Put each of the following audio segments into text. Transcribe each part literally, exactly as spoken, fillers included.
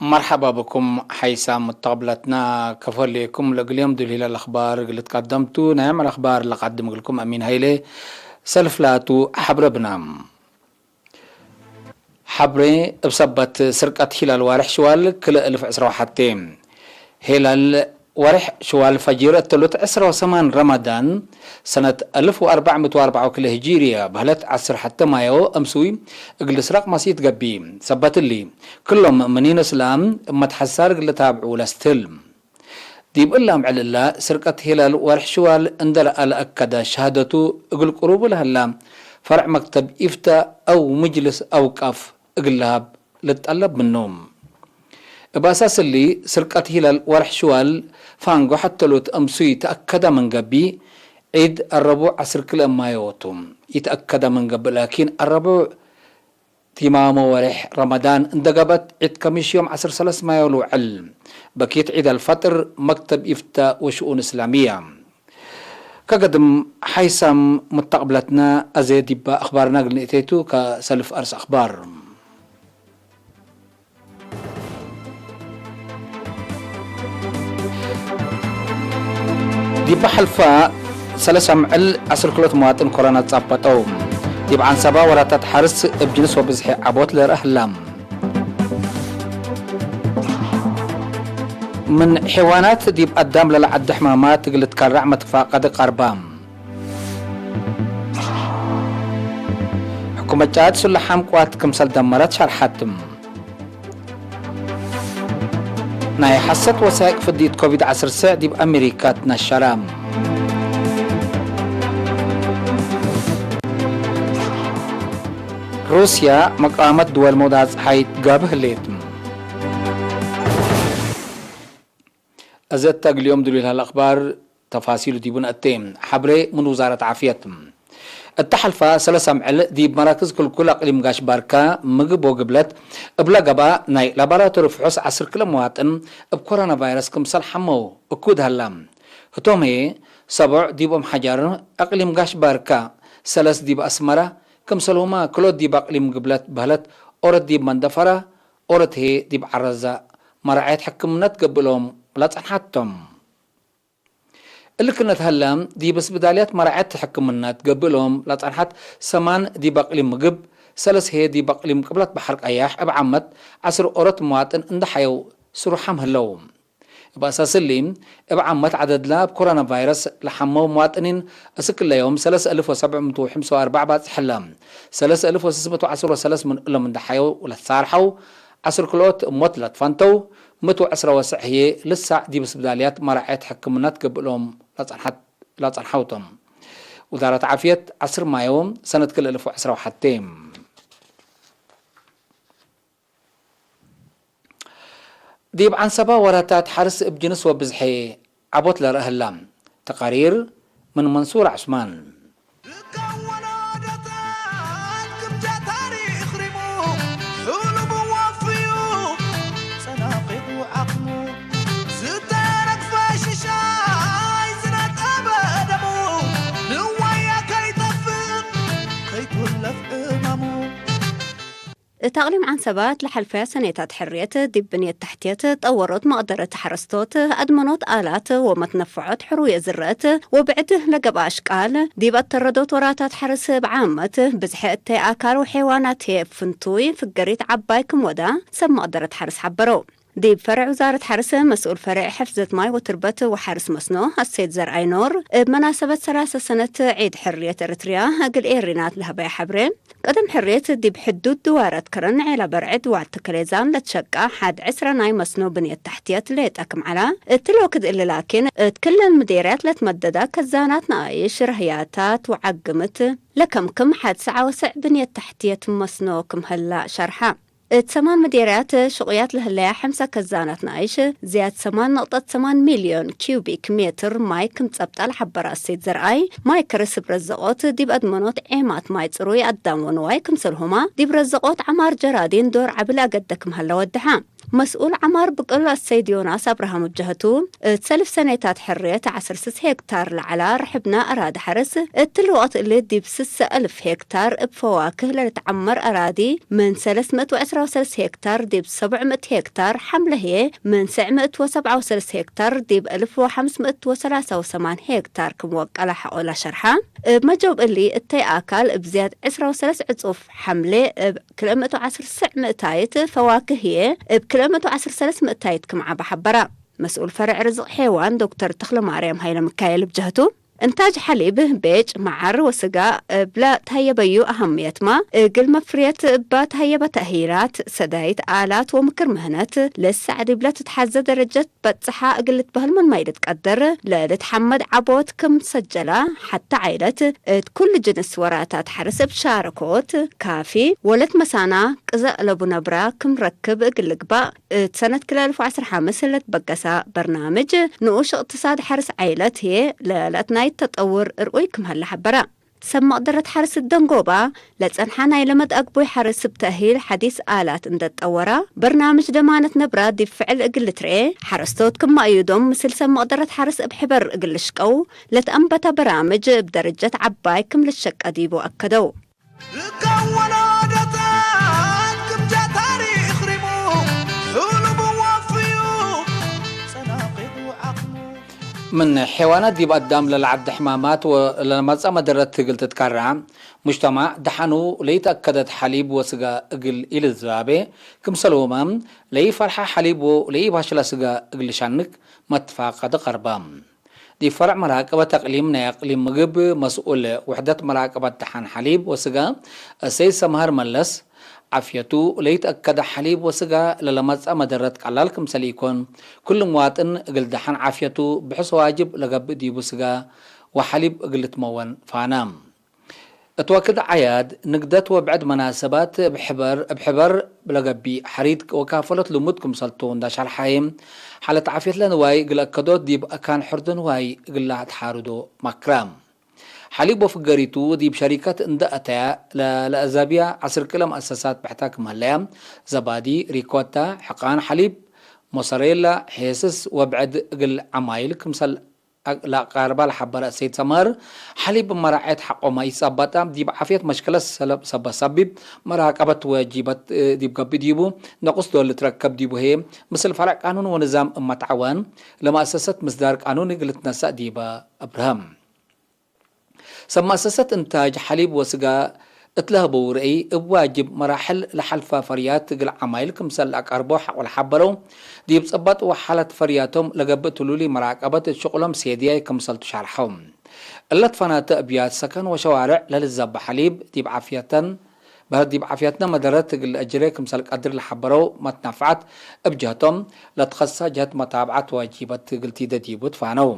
መርሐባ ብኩም ሓይሳም ሙተቅብለትና፣ ከፎ ህሌኩም። ለእግል ዮም ዱልሂለ ለአክባር እግል ልትቀደምቱ፣ ናይ ዮም አልአክባር ለቀድም እግልኩም አሚን ሀይሌ። ሰልፍ ላቱ ሐብረ ብነ። ሐብሬ፣ እብ ሰበት ስርቀት ሂላል ዋርሕ ሽዋል ክልኤ እልፍ ዕስራ ወሐቴ። ሂላል ዋርሕ ሽዋል ፈጂር እተሉት ዕስራ ወሰማን ረመዳን ሰነት አልፍ ወአርበዕ ምእት ወአርበዕ ወክልኤ ህጂርየ በህለት ዐስር ሐቴ ማዮ አምስዊ እግል ልስረቅ መሲት ገብእ። ሰበት እሊ፣ ክሎም ምኒን እስላም እብ መትሐሳር እግል ልታብዑ ለስትህል። ዲብ እለ አምዕል እለ፣ ስርቀት ሂላል ወርሕ ሽዋል እንደ ረአ ለአከደ ሸሃደቱ እግል ቅሩቡ ለህላ ፈርዕ መክተብ ኢፍታእ አው ምጅልስ አውቃፍ እግል ለሀብ ልትጠለብ ምኑ። እብ አሳስ እሊ፣ ስርቀት ሂላል ወርሕ ሽዋል ፋንጎ ሐተሉት አምሱይ ተአከደ ምን ገብእ፣ ዒድ አረቡዕ ዐስር ክልኤ ማዮ ቱ። ኢተአከደ ምን ገብእ ላኪን፣ አረቡዕ ቲማሞ ወሬሕ ረመዳን እንደ ገብአት፣ ዒድ ከሚሽ ዮም ዐስር ሰለስ ማዮ ልውዕል። በኪት ዒድ አልፈጥር፣ መክተብ ኢፍታእ ወሽኡን እስላሚያ። ከገድም ሓይሳም ሙተቅብለትነ፣ አዜ ዲበ አክባርነ እግል ንእቴቱ፣ ከሰልፍ አርስ አክባር። ዲበ ሐልፈ ሰለስ አምዕል ዐስር ክልኦት መዋጥን ኮሮና ትጻበጠው። ዲብ ዐንሰባ ወራታት ሐርስ እብ ጅንስ ወብዝሒ ዐቦት ለርአ ህላ። ምን ሔዋናት ዲብ አዳም ለለዐደ ሕማማት እግል ልትከረዕ መትፋቀድ ቀርባ። ሕኩመት ጫድ ሱለሓም ቅዋት ክምሰል ደመረት ሸርሐት። ናይ ሐሰት ወሳይቅ ፍድይት ኮቪድ ዐስር ስዕ ዲብ አሜሪካ ትነሸረ። ሩስያ መቃወመት ድወል መውዳት ጸሓይ ትጋብእ ህሌት። አዘ እተ እግል ዮም ዱሉይ ለህለ አክባር ተፋሲሉ ዲቡ ነአቴ። ሐብሬ ምን ውዛረት ዓፍየት። እተ ሐልፈ ሰለስ አምዕል ዲብ መራክዝ ክልኩል አቅሊም ጋሽ ባርካ ምግብ ወግብለት እብለ ገብአ ናይ ላቦራቶሪ ፍሑስ ዐስር ክልኤ መዋጥን እብ ኮሮና ቫይረስ ክምሰል ሐመው እኩድ ሀላ። ህቶም ህዬ ሰቦዕ ዲብ ኦም ሐጀር አቅሊም ጋሽ ባርካ፣ ሰለስ ዲብ አስመረ፣ ክምሰልሁመ ክልኦት ዲብ አቅሊም ግብለት በህለት ኦሮት ዲብ መንደፈረ፣ ኦሮት ህዬ ዲብ ዐረዘ መራዐየት ሕክምነት ገብእሎም ለጸንሐት ቶም። እሊ ክነት ሀለ፣ ዲብ ስብዳልያት መራዐየት ሕክምነት ገብእሎም ለጸንሐት ሰማን ዲብ አቅሊም ምግብ፣ ሰለስ ህዬ ዲብ አቅሊም ቅብለት በሐር ቀያሕ እብ ዓመት ዐስር ኦሮት መዋጥን እንዴ ሐየው ስሩሓም ህለው። እብ አሳስ እሊ፣ እብ ዓመት ዐደድለ እብ ኮሮና ቫይረስ ለሐመው መዋጥኒን እስክለ ዮም ሰለስ አልፍ ወሰብዕ ምእት ወሐምስ ወአርበዕ ባጽሕ ህለ። ሰለስ አልፍ ወስስ ምእት ወዐስር ወሰለስ ምን እሎም እንዴ ሐየው ለትሳርሐው፣ ዐስር ክልኦት እሞት ለትፈንተው፣ ምእት ወዐስረ ወሰዕ ህዬ ልሳዕ ዲብ ስብዳልያት መራዐየት ሕክምነት ገብእሎም ለጸንሐት፣ ለጸንሐው ቶም። ውዛረት ዓፍየት፣ ዐስር ማዮ ሰነት ክልኤ አልፍ ወዐስረ ወሐቴ። ዲብ ዐንሰባ ወራታት ሐርስ እብ ጅንስ ወብዝሒ ዐቦት ለርአ ህላ። ተቃሪር ምን መንሱር ዑስማን። እት አቅሊም ዐንሰባ እት ለሐልፈያ ሰኔታት ሕርየት፣ ዲብ ብንየት ተሕትየት፣ ጠወሮት መቅደረት ሐረስቶት፣ አድመኖት አላት ወመትነፈዖት ሕሩየ ዝረት ወብዕድ ለገብአ አሽቃል፣ ዲብ አተረዶት ወራታት ሐርስ እብ ዓመት ብዝሐ እተይ አካል ወሐይዋናት ህዬ እብ ፍንቱይ ፍገሪት ዐባይ ክም ወዳ ሰብ መቅደረት ሐርስ ሐበረው። ዲብ ፈሬዕ ውዛረት ሐርስ መስኡል ፈሬዕ ሕፍዘት ማይ ወትርበት ወሐርስ መስኖ አሰይድ ዘርአይ ኖር፣ እብ መናሰበት ሰላሰ ሰነት ዒድ ሕርየት ኤረትርያ እግል ኤሪናት ለሀበየ ሐብሬ፣ ቅደም ሕርየት ዲብ ሕዱድ ድዋረት ከረን ዔላ በርዕድ ወአተከሌዛን ለትሸቃ ሐድ ዕስረ ናይ መስኖ ብንየት ተሕትየት ሌጠ ክም ዐላ፣ እት ሎክድ እሊ ላኪን፣ እት ክለን ምዴርያት ለትመደዳ ከዛናት ነኣይሽ፣ ረህያታት ወዐግምት ለከምክም ሐድ ሰዓ ወሰዕ ብንየት ተሕትየት መስኖ ክም ሀላ ሸርሐ። እት ሰማን ምዴርያት ሽቁያት ለህለያ ሐምሳ ከዛናት ነኣይሽ፣ ዝያድ ሰማን ነቅጠት ሰማን ሚልዮን ኪዩቢክ ሜትር ማይ ክም ጸብጣ ለሐበረ አሰይድ ዘርአይ፣ ማይ ከርስ እብ ረዘቆት ዲብ አድመኖት ዔማት ማይ ጽሩይ አዳም ወንዋይ ክምሰልሁመ፣ ዲብ ረዘቆት ዐማር ጀራዲን ዶር ዐቢ ለአገደ ክም ሀለ ወደሐ። መስኡል ዐማር ብቅል አሰይድ ዮናስ አብርሃም እብ ጀህቱ፣ እት ሰልፍ ሰኔታት ሕርየት ዐስር ስስ ሄክታር ለዐላ ርሕብነ አራዲ ሐርስ፣ እትሊ ወቅት እሊ ዲብ ስሰ አልፍ ሄክታር እብ ፈዋክህ ለልትዐመር አራዲ፣ ምን ሰለስ ምእት ወዕስራ ወሰለስ ሄክታር ዲብ ሰብዕ ምእት ሄክታር፣ ሐምለ ህዬ ምን ሰዕ ምእት ወሰብዓ ወሰለስ ሄክታር ዲብ አልፍ ወሐምስ ምእት ወሰላሳ ወሰማን ሄክታር ክም ወቀለ ሐቆ ለሸርሐ። እብ መጆብ እሊ፣ እተይ አካል እብ ዝያድ ዕስራ ወሰለስ ዕጹፍ ሐምሌ እብ ክልኤ ምእት ወዐስር ስዕ ምእታይት፣ ፈዋክህ ህዬ እብ ክልኤ ምእት ወዐስር ሰለስ ምእታይት ክም ዐበ ሐበረ። መስኡል ፈርዕ ርዝቅ ሔዋን ዶክተር ተክለማርያም ሀይለሚካኤል እብ ጀህቱ፣ እንታጅ ሐሊብ፣ ቤጭ፣ መዓር ወስጋ እብ ለተሀየበዩ አሀምየትመ፣ እግል መፍርየት እበ ተሀየበ ተእሂላት፣ ሰዳይት፣ አላት ወምክር ምህነት፣ ለሰዕ ዲብለ ትትሐዘ ደረጀት በጽሐ እግል ልትበህል ምንመ ኢልትቀደር፣ ለልትሐመድ ዐቦት ክም ሰጀላ፣ ሐተ ዓይለት እት ኩሉ ጅንስ ወራታት ሐርስ እብ ሻረኮት ካፊ ወለት መሳና ቅዘእ ለቡ ነብራ ክም ረክብ እግል ልግባእ፣ እት ሰነት ክልኤ አልፍ ወዐስር ሐምስ ለትበገሰ በርናምጅ ንኡሽ እቅትሳድ ሐርስ ዓይለት ህዬ ለለአትናይት ተጠውር እርኡይ ክም ሀለ ሐበረ። ሰብ መቅደረት ሐርስ ደንጎባ ለጸንሐ ናይ ለመድ አግቡይ ሐርስ እብ ተእሂል ሐዲስ አላት እንዴ ትጠወራ፣ በርናምጅ ደማነት ነብራ ዲብ ፍዕል እግል ልትርኤ፣ ሐረስቶት ክም መአዩዶም ምስል ሰብ መቅደረት ሐርስ እብ ሕበር እግል ልሽቀው ለትአንበተ በራምጅ እብ ደረጀት ዐባይ ክም ልትሸቀ ዲቡ አከደው። ርካብ ወላደታት ክም ጃ ታሪክ ሪሙ፣ ሕሉሙ ወፍዩ ጸናቂቱ ዐቅሙ። ምን ሐይዋናት ዲብ አዳም ለለዐደ ሕማማት ወለመጽአ መደረት እግል ትትከረዕ፣ ሙጅተማዕ ደሐኑ ለኢተአከደት ሐሊብ ወስጋ እግል ኢልዝባቤ ክምሰልሁመ፣ ለኢፈርሐ ሐሊብ ወለኢባሽለ ስጋ እግል ልሸንክ መትፋቀድ ቀርበ። ዲብ ፈርዕ መራቀበት አቅሊም ናይ አቅሊም ምግብ መስኡል ውሕደት መራቀበት ደሐን ሐሊብ ወስጋ እሰይድ ሰምሀር መለስ፣ ዓፍየቱ ለኢተአከደ ሐሊብ ወስጋ ለለመጽአ መደረት ቀላል ክምሰል ኢኮን፣ ኩሉ ምዋጥን እግል ደሐን ዓፍየቱ ብሕስ ዋጅብ ለገብእ ዲቡ ስጋ ወሐሊብ እግል ልትመወን ፋነ። እት ወክድ አዕያድ፣ ንግደት ወብዕድ መናሰባት እብ ሕበር፣ እብ ሕበር ለገብእ ሐሪት ወካፈሎት ልሙድ ክምሰልቱ እንዳ ሸርሐየ፣ ሓለት ዓፍየት ለንዋይ እግል አከዶት ዲብ አካን ሕርዶ ንዋይ እግል ለአትሓርዶ መክረ። ሐሊብ ወፍገሪቱ ዲብ ሸሪከት እንደ አተያ፣ ለ-፣ ለአዛብያ ዐስር ክለ መአሰሳት ብሕታ ክም ሀለያ፣ ዘባዲ፣ ሪኮታ፣ ሕቃን ሐሊብ፣ ሞሰሬላ፣ ሄስስ ወብዕድ እግል ዐማይል ክምሰል ለአቃርባ ለሐበረ እሰይድ ሰመር፣ ሐሊብ እብ መራዐየት ሐቆመ ኢትጸበጠ፣ ዲብ ዓፍየት መሽክለት ሰለብ ሰበ ሰቢብ መራቀበት ወጂበት ዲብ ገብእ ዲቡ፣ ነቁስ ዶል ልትረከብ ዲቡ ህዬ፣ ምስል ፈርዕ ቃኑን ወንዛም እብ መትዓወን፣ ለመአሰሰት ምስዳር ቃኑኒ እግል ልትነሰእ ዲበ አብርሀም። ሰብ መአሰሰት እንታጅ ሐሊብ ወስጋ እት ለህበው ረአይ፣ እብ ዋጅብ መራሕል ለሐልፈ ፈርያት እግል ዐማይል ክምሰል ለአቀርቦ ሐቆ ለሐበረው፣ ዲብ ጽበጥ ወሓለት ፈርያቶም ለገብእ ትሉሊ መራቀበት እት ሽቁሎም ሴድያይ ክምሰልቱ ሸርሐው። እለ ትፈናተ እብያት ሰከን ወሸዋርዕ ለልዘበ ሐሊብ፣ ዲብ ዓፍየተን፣ በህር ዲብ ዓፍየትነ መደረት እግል ለአጅሬ ክምሰል ቀድር ለሐበረው መትናፍዐት፣ እብ ጀህቶም፣ ለትኸሰ ጀህት መታብዐት ዋጅበት እግል ቲደ ዲቡ ትፋነው።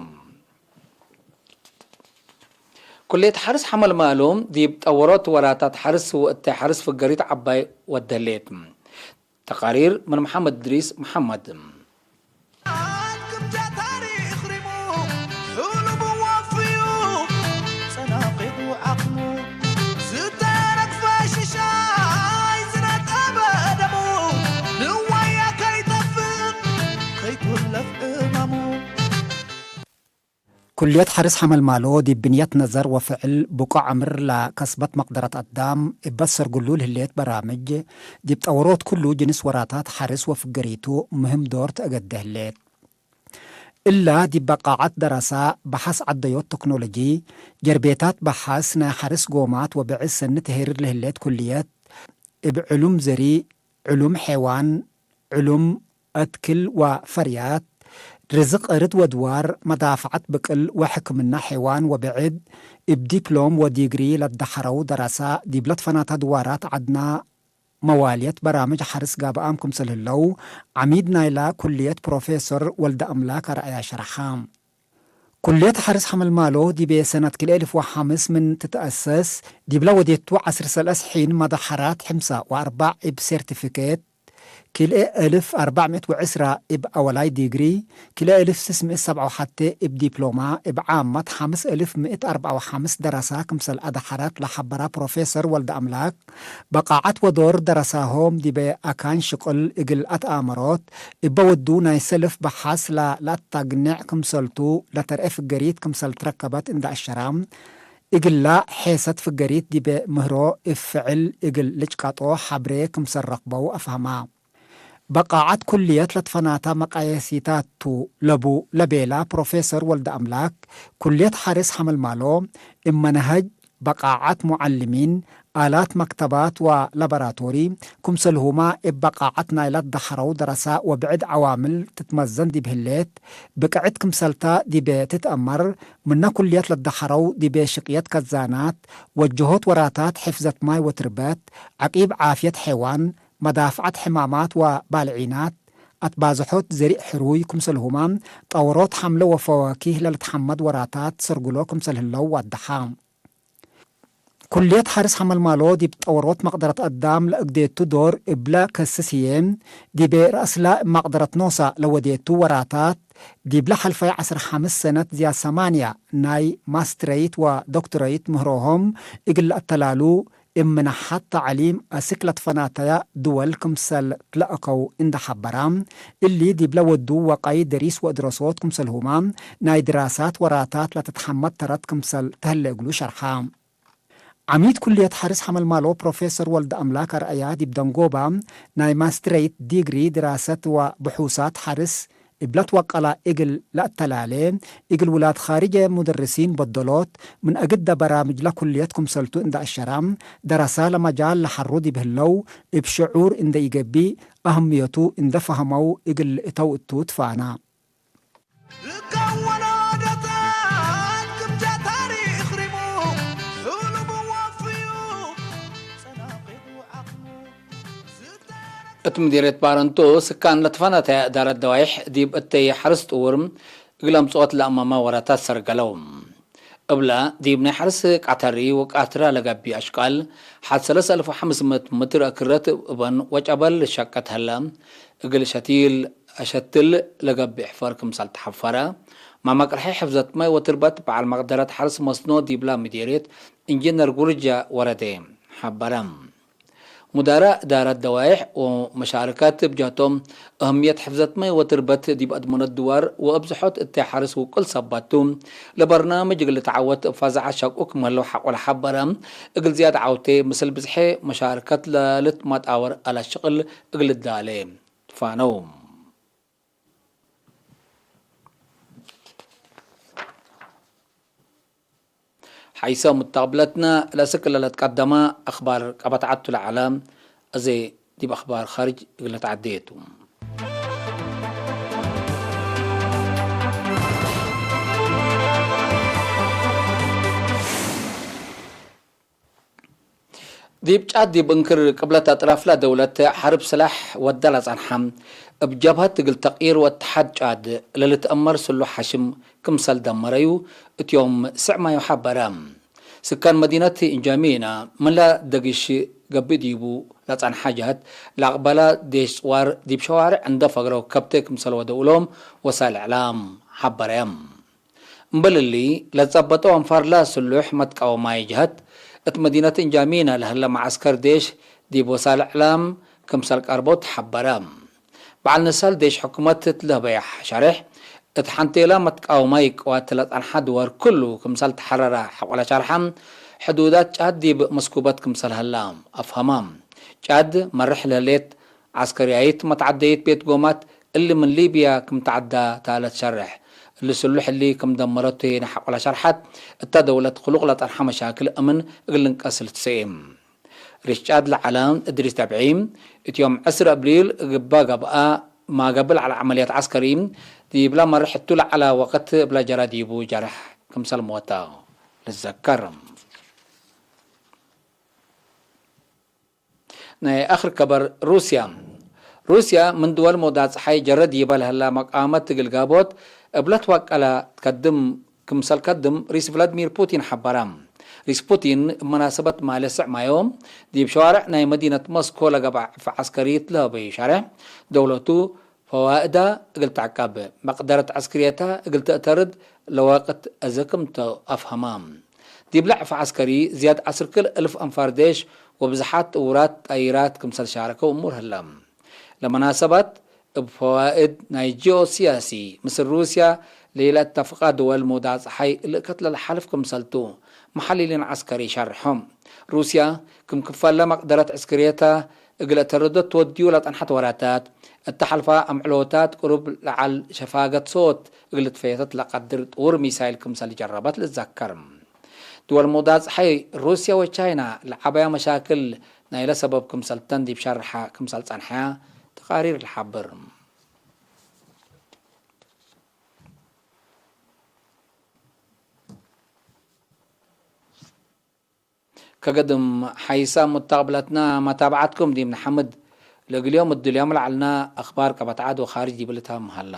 ኩልየት ሐርስ ሐመልማሎ ዲብ ጠወሮት ወራታት ሐርስ ወእተ ሐርስ ፍገሪት ዐባይ ወደሌት። ተቃሪር ምን መሐመድ እድሪስ መሐመድ። ክምተ ታሪክ ሪሙ፣ ሕሉሙ ወፍዩ፣ ጸናቂቱ ዐቅሙ፣ ዝተረግፈ ሽሻይ ዝነጠበ ደሙ፣ ንዋያ ከይጠፍእ ከይትውለፍ እማሙ። ኩልየት ሐርስ ሐመልማሎ፣ ዲብ ብንየት ነዘር ወፍዕል ብቆ ዕምር ለከስበት መቅደረት አዳም እበ ሰርጉሉ ለህሌት በራምጅ፣ ዲብ ጠወሮት ኩሉ ጅንስ ወራታት ሐርስ ወፍገሪቱ ምህም ዶር ተአገደ ህሌት። እላ ዲብ በቃዐት ደረሳ፣ በሐስ ዐደዮት ተክኖሎጂ፣ ጀርቤታት በሐስ ናይ ሐርስ ጎማት ወብዕድ ሰኒ ተሄርር ለህሌት ኩልየት፣ እብ ዕሉም ዘሪ፣ ዕሉም ሐይዋን፣ ዕሉም አትክል ወፈርያት፣ ርዝቅ እርድ ወድዋር፣ መዳፈዐት ብቅል ወሕክምና ሐይዋን ወብዕድ፣ እብ ዲፕሎም ወዲግሪ ለትደሐረው ደረሳ፣ ዲብለ ትፈናተ ድዋራት ዐድና መዋልየት በራምጅ ሐርስ ጋብአም ክምሰል ህለው፣ ዐሚድ ናይላ ኩልየት ፕሮፌሶር ወልደአምላክ አርአያ ሸርሐ። ኩልየት ሐርስ ሐመልማሎ ዲቤ ሰነት ክልኤ እልፍ ወሐምስ ምን ትትአሰስ፣ ዲብለ ወዴቱ ዐስር ሰለስ ሒን መደሐራት ሕምሳ ወአርበዕ እብ ሴርቲፊኬት፣ ክልኤ እልፍ አርበዕ ምእት ወዕስራ እብ አወላይ ዲግሪ፣ ክልኤ እልፍ ስስ ምእት ሰብዓ ወሐቴ እብ ዲፕሎማ፣ እብ ዓመት ሐምስ እልፍ ምእት አርበዕ ወሐምስ ደረሳ ክምሰል አድሐረት ለሐበራ ፕሮፌሰር ወልደአምላክ፣ በቃዐት ወዶር ደረሳሆም ዲበ አካን ሽቅል እግል አትአመሮት፣ እበ ወዱ ናይ ሰልፍ በሐስ ለ-፣ ለአታግንዕ ክምሰልቱ ለተርኤ ፍገሪት ክምሰል ትረከበት እንደ አሸራ፣ እግላ ሔሰት ፍገሪት ዲበ ምህሮ እብ ፍዕል እግል ልጭቀጦ ሐብሬ ክምሰል ረክበው አፍሀማ። በቃዐት ኩልየት ለትፈናታ መቃየሲታት ቱ ለቡ ለቤላ ፕሮፌሰር ወልደአምላክ፣ ኩልየት ሐርስ ሐመልማሎ እብ መነሀጅ በቃዐት ሙዐልሚን፣ አላት መክተባት ወላቦራቶሪ፣ ክምሰልሁማ እብ በቃዐት ናይላ ትደሐረው ደረሳ ወብዕድ ዐዋምል ትትመዘን ዲብ ህሌት፣ ብቅዕት ክምሰልታ ዲበ ትትአመር፣ ምነ ኩልየት ለትደሐረው ዲበ ሽቅየት ከዛናት፣ ወጀሆት ወራታት ሕፍዘት ማይ ወትርበት፣ ዐቂብ ዓፍየት ሐይዋን፣ መዳፍዐት ሕማማት ወባልዒናት፣ አትባዝሖት ዘሪእ ሕሩይ ክምሰልሁማ፣ ጠወሮት ሐምለ ወፈዋኪህ ለልትሐመድ ወራታት ሰርግሎ ክምሰል ህለው ወደሐ። ኩልየት ሐርስ ሐመልማሎ ዲብ ጠወሮት መቅደረት አዳም ለእግዴቱ ዶር እብለ ከስስ ህዬ፣ ዲብ ረአስላ እብ መቅደረት ኖሳ ለወዴቱ ወራታት፣ ዲብለ ሐልፈየ ዐስር ሐምስ ሰነት ዝያድ ሰማንያ ናይ ማስትረይት ወዶክትረይት ምህሮሆም እግል ለአተላሉ፣ እብ ምናሐት ተዕሊም አስክ ለትፈናተያ ድወል ክምሰል ትለአከው እንደ ሐበራ፣ እሊ ዲብለ ወዱ ወቀይ ደሪስ ወእድረሶት ክምሰልሁማ ናይ ድራሳት ወራታት ለትትሐመድ ተረት ክምሰል ተህሌ እግሉ ሸርሐ። ዐሚድ ኩልየት ሐርስ ሐመልማሎ ፕሮፌሰር ወልደአምላክ አርአያ ዲብ ደንጎባ ናይ ማስትረይት ዲግሪ ድራሰት ወብሑሳት ሐርስ እብ ለትወቀላ እግል ለአተላሌ፣ እግል ውላድ ካርጀ ሙደርሲን በደሎት፣ ምን አግደ በራምጅ ለኩልየት ክምሰልቱ እንደ አሸራ፣ ደረሳ ለመጃል ለሐሩ ዲብ ህለው፣ እብ ሽዑር እንደ ኢገብእ አህምየቱ እንደ ፈሀመው እግል ልእተው እቱ ትፋና። ልካወና ደጣን ክምጃ ታሪክ ሪሙ፣ ሕሉም ወፍዩ፣ ጸናቂት ወዓቅሙ፣ ዝግታረ እት ምዲርየት ባረንቱ ስካን ለትፈነተ እዳረት ደዋይሕ ዲብ እተየ ሐርስ ጥውር እግል አምጽኦት ለአማመ ወራታት ሰርገለው። እብለ ዲብ ናይ ሐርስ ቃተሪ ወቃትራ ለገብእ አሽቃል ሐድ ሰለስ አልፍ ወሐምስ ምእት ምትር እክረት እበን ወጨበል ሸቀት ሀለ። እግል ሸቲል አሸትል ለገብእ ሕፈር ክምሰል ተሐፈረ። ማመ ቅርሐ ሕፍዘት ማይ ወትርበት በዐል መቅደረት ሐርስ መስኖ ዲብላ ምዲርየት ኢንጂነር ጉርጃ ወረዴ ሐበረ። ሙዳራ እዳረት ደዋይሕ ወመሻርካት እብ ጀህቶም፣ አህምየት ሕፍዘት ማይ ወትርበት ዲብ አድመኖት ድዋር ወአብዝሖት እተ ሐርስ ውቁል ሰባቱ፣ ለበርናምጅ እግል ልትዓወት እብ ፋዛዐት ሸቁ ክም ህለው ሐቆለ ሐበረ። እግል ዝያድ ዐውቴ፣ ምስል ብዝሐ መሻርካት ለልትመጣወር አላት ሽቅል እግል ልዳሌ ትፋነው። ሐይሰ ሙተቅብለትነ ለስክ ለለትቀደመ አክባር ቀበት ዐቱ ለዐለ፣ አዜ ዲብ አክባር ካርጅ እግል ነትዐዴ ቱ። ዲብ ጫድ ዲብ እንክር ቅብለት አጥራፍለ ደውለት ሐርብ ስላሕ ወደ ለጸንሐ፣ እብ ጀብሀት እግል ተቅይር ወእትሓድ ጫድ ለልትአመር ስሉሕ ሐሽም ክምሰል ደመረዩ እት ዮም ስዕ ማዩ ሐበረ። ስካን መዲነት እንጃሚና ምን ለደግሽ ገብእ ዲቡ ለጸንሐ ጀህት ለአቅበላ ዴሽ ጽዋር ዲብ ሸዋርዕ እንደ ፈግረው ከብተ ክምሰል ወደውሎም ወሳይል እዕላም ሐበረ። እምበል እሊ፣ ለትጸበጠው አንፋርለ ስሉሕ መትቃወማይ ጀህት፣ እት መዲነት እንጃሚና ለህለ መዐስከር ዴሽ ዲብ ወሳል እዕላም ክምሰል ቀርበው ተሐበረ። በዐል ንሳል ዴሽ ሕኩመት እት ለህበየ ሸሬሕ፣ እት ሐንቴላ መትቃወማይ ቅዋት ለጸንሐ ድዋር ክሉ ክምሰል ተሐረረ ሐቆለ ሸርሐ፣ ሕዱዳት ጫድ ዲብ መስኩበት ክምሰል ሀላ አፍሀመ። ጫድ መርሕ ለህሌት ዐስከርያይት መትዐደይት ቤት ጎማት እሊ ምን ሊብያ ክም ተዐዳ ተ ለትሸርሕ። እሊ ስሉሕ እሊ ክም ደመረቱ ህዬ ነሐቆ ለሸርሐት፣ እተ ደውለት ክሉቅ ለጸንሐ መሻክል አምን እግል ልንቀስ ልትሰኤ። ርሽ ጫድ ለዐለ እድሪስ ደብዒ፣ እት ዮም ዕስር አብሪል እግባ ገብአ ማገብእ ለዐለ ዐመልያት ዐስከሪ፣ ዲብለ መርሕ እቱ ለዐለ ወቅት እብለ ጀረ ዲቡ ጀርሕ ክምሰል ሞተ ልትዘከር። ናይ አክር ከበር ሩስያ። ሩስያ ምን ድወል መውዳት ጸሓይ ጀረ ዲበ ለህላ መቃመት እግል ጋቦት እብለ ትወቀለ ትከድም ክምሰል ከድም ሪስ ቭላድሚር ፑቲን ሐበረ። ሪስፑቲን እብ መናሰበት ማሌ ስዕ ማዮም ዲብ ሸዋርዕ ናይ መዲነት ሞስኮ ለገብአ ዕፍ ዐስከሪት ለሀበዩ ሸርሕ፣ ደውለቱ ፈዋእዳ እግል ተዐቀብ፣ መቅደረት ዐስክርየታ እግል ተእተርድ ለወቅት አዘ ክምተ አፍሀማ። ዲብለ ዕፍ ዐስከሪ ዝያድ ዐስር ክል እልፍ አንፋር ዴሽ ወብዝሓት ጥውራት ጣይራት ክምሰል ሻረከው እሙር ህለ። ለመናሰባት እብ ፈዋእድ ናይ ጂኦሲያሲ ምስል ሩስያ ለኢለአተፍቃ ድወል ሙዳጽ ጸሓይ ልእከት ለልሓልፍ ክምሰልቱ መሐሊሊን ዐስከሪ ሸርሖም። ሩስያ ክም ክፈለ መቅደረት ዕስክርየታ እግል አተርዶ ትወድዩ ለጸንሐት ወራታት፣ እተ ሐልፋ አምዕሎታት ቅሩብ ለዐል ሸፋገት ሶት እግል ልትፈየተት ለቀድር ጥውር ሚሳይል ክምሰል ጀረበት ልትዘከር። ድወል ሙዳጽ ጸሓይ ሩስያ ወቻይና ለዐበያ መሻክል ናይለ ሰበብ ክምሰልተን ዲብ ሸርሐ ክምሰል ጸንሐያ ተቃሪር ለሐብር። ከገድም ሐይሳም ሙተቅብለትና መታብዐትኩም ዲብ ነሐምድ። ለእግል ዮም እድልዮም ለዐልና አክባር ቀበት ዐድ ወካርጅ ዲብ ልታም ሀላ።